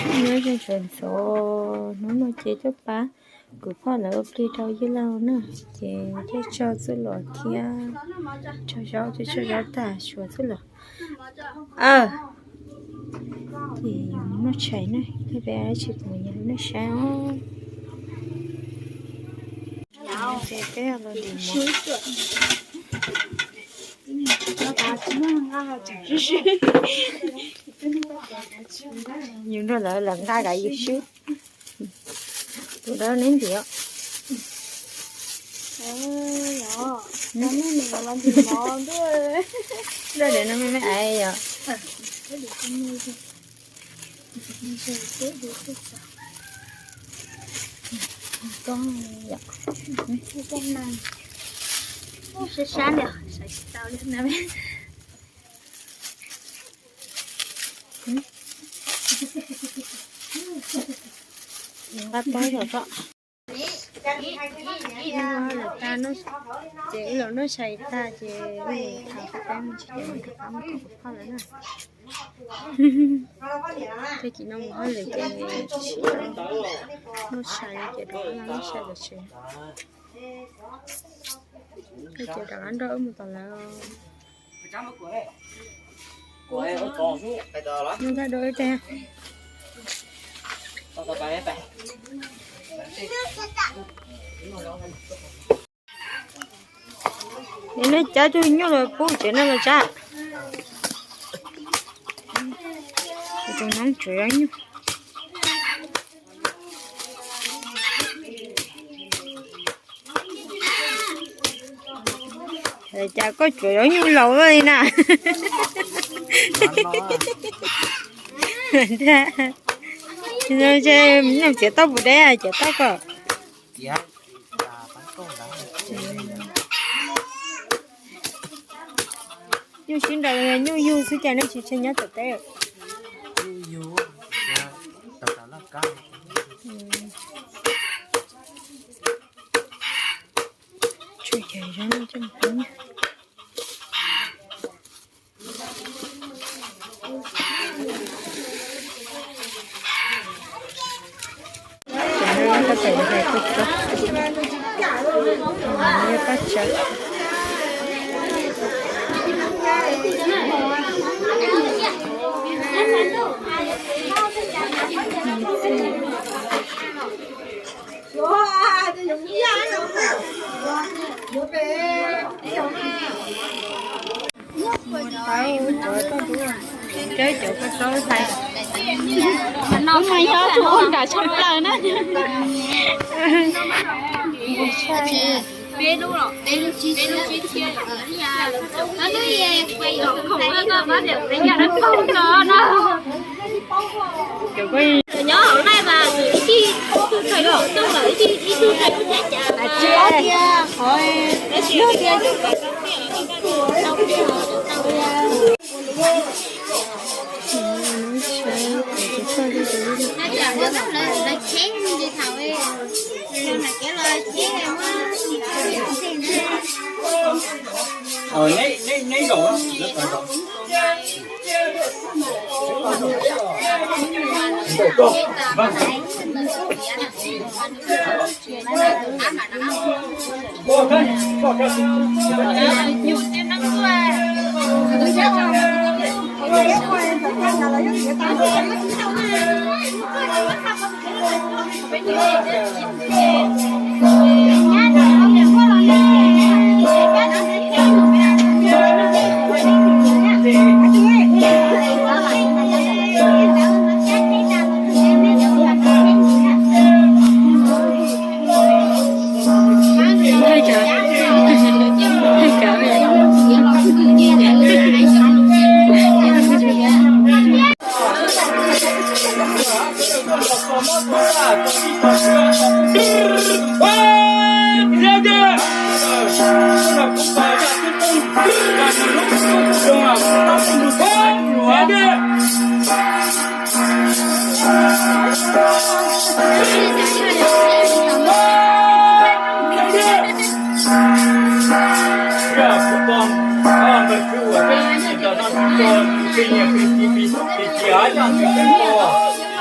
Nyob zoo tsoom ntxov, hnub no ces coj pab kuv phauj lawv ua plig rau yij laug na, ces coj tso txuj lom thiab tso zaub, coj tso zaub tag suav txuj lom. Ces yus noj tshais na, thiab peb tsis mus yog noj saib os. Ces peb los dim mov. Yus nrog lawv, lawv nqa kav yus swb. Tus dawb neb ntim os. Dawb diam no me me aiv yom. Sab sab li, sawv tsis tau li na. Nqa paub yom koj. Lawv tag no, ces wb los noj tshais tag ces wb tham peb me ntsis ces rov qab mus tom kuv phauj lawv na. Ces tsis no mus hauj lwm ces tsis noj tshais ces rov qab los noj tshais lawm tsev. Ces rov qab nrog wb mus tom lawv. Noj tag dua wb teg. Nim no cab tus nyuj los pub tsev no los tsam. Tus no tseem nyuj. Cas koj tsuas yuav nyuj laus li na. Nyuj txiav tau puas deb, txiav tau koj. Nyuj sib nraus, nyuj yug xwb cas nej tsis tseg nyob tom teb. Tsuas yog zoo coj mus pub. Paj tsav. No mas yog tus ua nram tshaj plaws na. Nyob hauv laij mas ib tug ib tug thaij lub tub cas cas.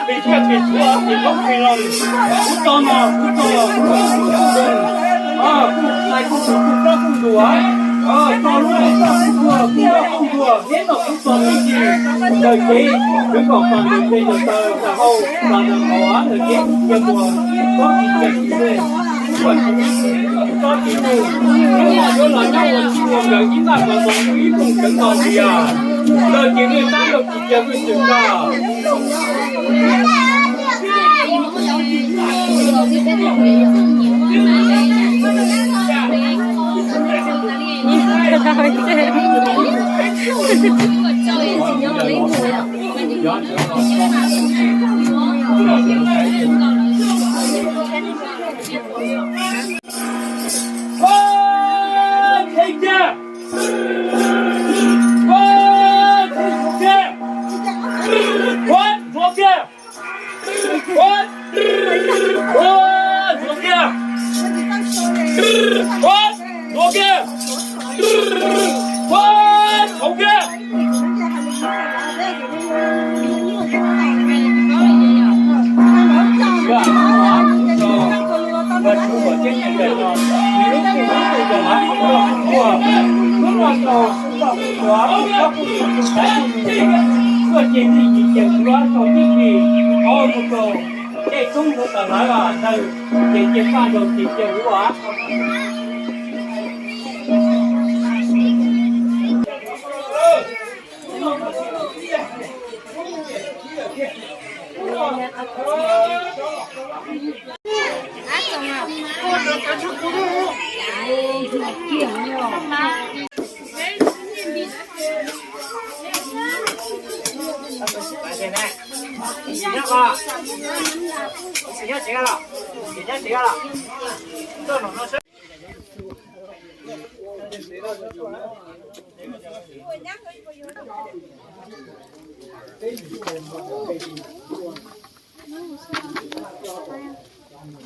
Pis thiaj pis tshuaj pis koob pis loo, kuv tso no kuv tso, kuv tso kuv tso, kuv tso lub kuj txaj kuj tuag, kuv txaj kuj tuag, neb no kuv tso tib si ntawm kev, kwv kom pas ntawm tes ntawm taw ntawm hau pas ntawm qhov ntawm kev cia muag, tsob tsis cia tsis txawj, kuv kom tsis txawj, tsob tsis mus, kuv yuav los nyob ua tsis ua nkawd ib ntaj kos mus ib koog tseev no tias, ntawd ces nej tab laj tsis cia lwj txwm tag. Tuaj ces nej yim ceem hluas tau tib si, qhov mus rau tej toob hluav taws lawv ntawd, ces cia paj nrau ces cia huv as.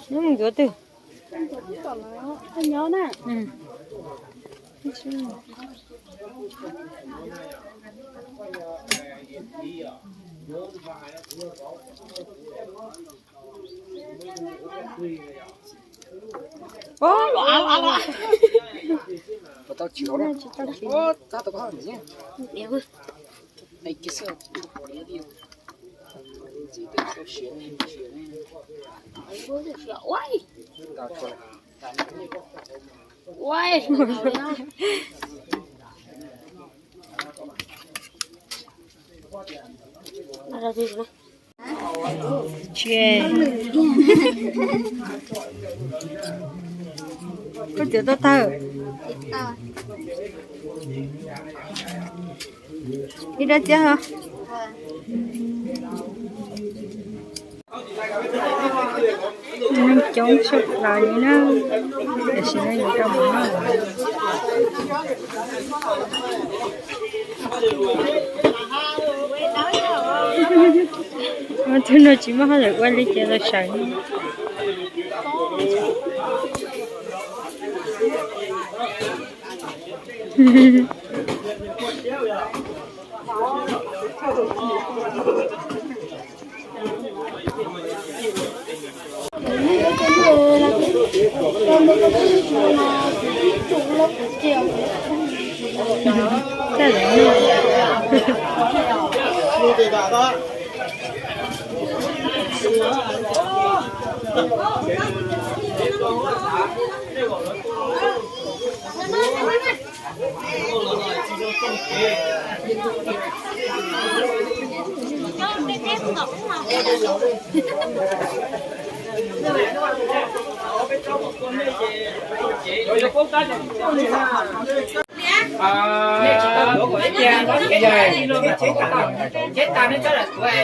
Neb mus ntxuav twg? Ua, los los los. Tsis tau tsis tau. Tsis, koj txiav tau tawg. Ib rab txiab ho. Neeg coob tshaj plaws li na, tam sim no yuav rau mus noj. Tus no tsis muaj hauj lwm ua li ces los sawv.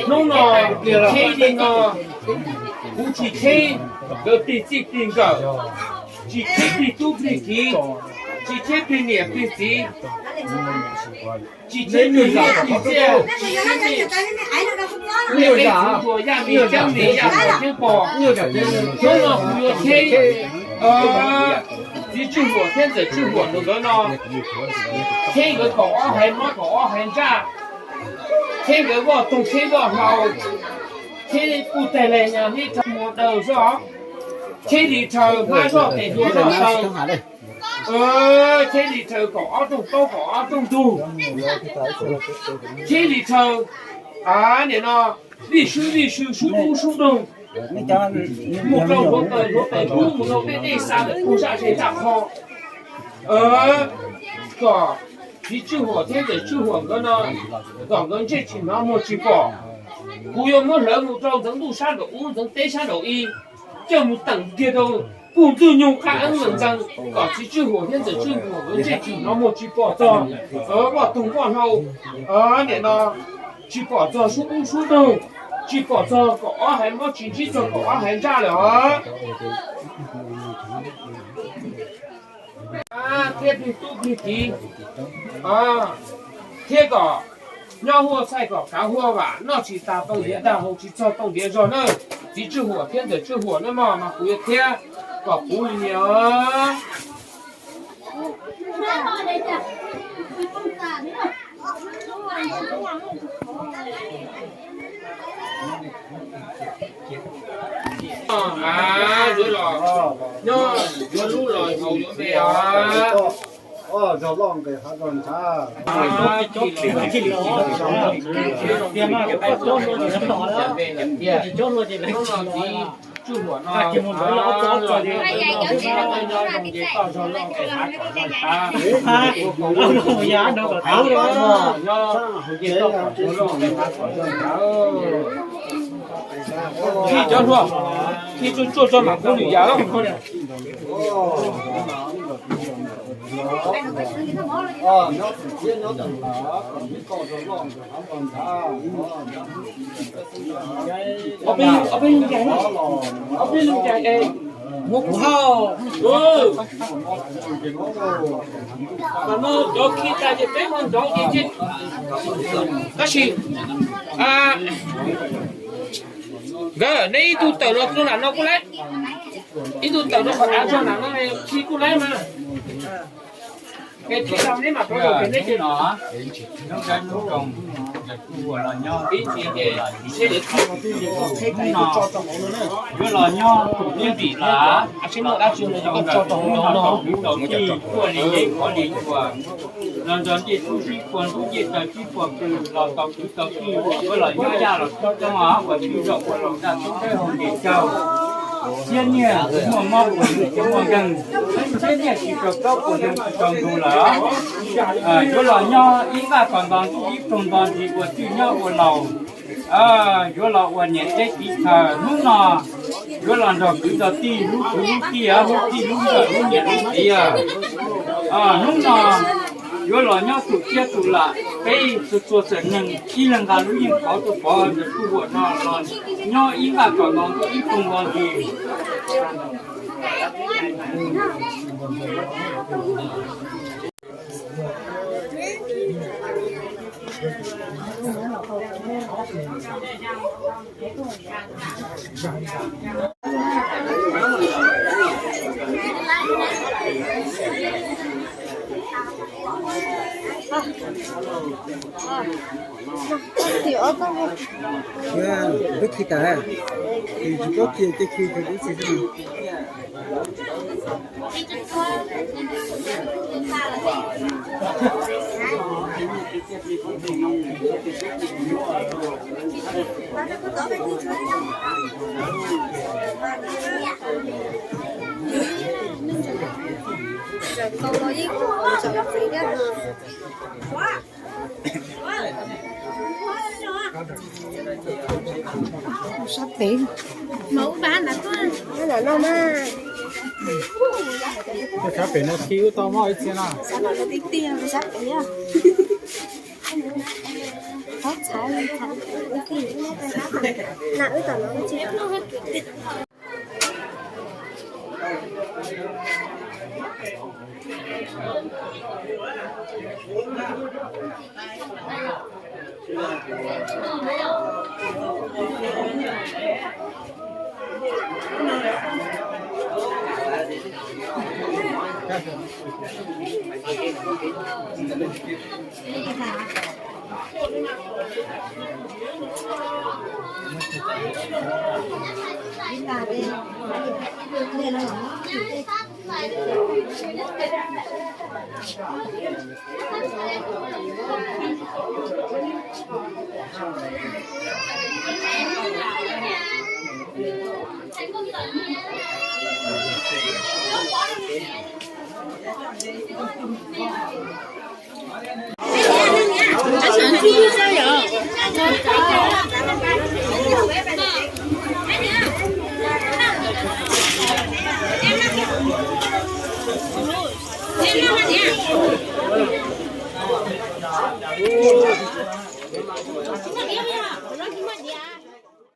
Hnub no tsheb li no, kuv tsis tsheb nkawd plig txij plig nkawm, tsis tsheb plig tub plig kiv, tsis tsheb plig niam plig txiv, tsis tsheb plig nyiaj plig txiaj, tsis tsheb plig tub plig ntsuag yaj mim ceeb mim yaj pom ceeb pom. Hnub no kuv yuav tsheb txiv Tswj Huam thiab ntxawm Tswj Huam tus nkawd no, tsheb nkawd kaum ob haiv mob kaum ob haiv ntsaj, tsheb nkawd voj toog tsheb voj hlau, Cheb li puj teg le nyas li rhawv muag daws zoj, cheb li rhawv hmab zoj tes hlua zoj taw, cheb li rhawv kaum ob rooj taub kaum ob rooj ntug, cheb li rhawv nim no vij swb vij sw sub ub sub doog, mus rau hluav taws hluav taws kub mus rau dej dej xa lawm puag zaj ze zaj qho. Kom txiv Tswj Huam thiab ntxawm Tswj Huam nkawd no, kom nkawd ntsej tsis hnov muag tsis pom. Kuv yuav muab hlawv mus rau ntxeev ntuj sab nraum ub ntxeev teb sab nraum i, coj mus teem kiag rau puj ntxwg nyoog qab eeb meem ntxees, kom txiv Tswj Huam thiab ntxawm Tswj Huam nkawd ntsej tsis hnov muag tsis pom txog voj toog voj hlau, nim no tsis pom txog sub ub sub doog, tsis pom txog kaum ob haiv mob tsis ntsib txog kaum ob haiv ntsaj lawm os. Thiab plig tub plig kiv, thiab kom nyob huaj txhaij kom kav huaj vam, noj tsis tas tooj diav dag, haus tsis txog tooj diav zog na. Txiv Tswj Huam thiab ntxawm Tswj Huam na mog, mas kuv yuav thiab kom puv li os. Yuav los nyob, yuav lub los haus yuav me os. Thij cov hluas, thij tsuag tsuag tso mam pub nws yam. Ob peb, ob peb, ob peb, muab kuv hau. Tam no cov khi tas ces peb ho nrov ces, tab sis nkawd, neb ib tug tawm los rau nram no kuj laib, ib tug tawm rau qhov av zog nram no khi kuj laib mas. Neb mam rov los neb ces no. Hnub no yuav los nyob tus tib ntim lav, los tau kwv tau tij, tuaj li yeeb qhov li cua, los nrog ncej tub sib pua ntub ncej taw sib pua pw, los tau kwv tau tij, yuav los nyob yaj los tub coob os, ua twj zaum ua laus ntaj tub dawb hau ntes caug, siab nyiaj muaj mob puas nws ces muaj nkeeg, siab nyiaj tsis tau plaub puas nkeeg tsis tau ntug lawm. Yuav los nyob ib nqaj kom nto ntuj ib tug nto ntsis ua twj nyob ua laus. Yuav los ua niam teb tiv chaw hnub no, yuav los nrog kwv nrog tij, lub kwv lub tij, lub tij lub nkawm, lub niam lub txiv. Hnub no yuav los nyob tus tsiab tus lam, peb txhua txhua txhua neeg ib leeg nqa lub yeej qhov tuaj pov ntawm tub huam no los nyob ib nqaj kom nto ntuj ib tug nto ntsis. Twb khi tas, tsis paub khi ces khi tsis txi xwb. Sab pem. Sab pem no mas. Sab pem no khi wb tau mob ib txhia no. Sab pem no tiag tiag, sab pem. Txhob txhawj, txhawj. Na wb tom no tsis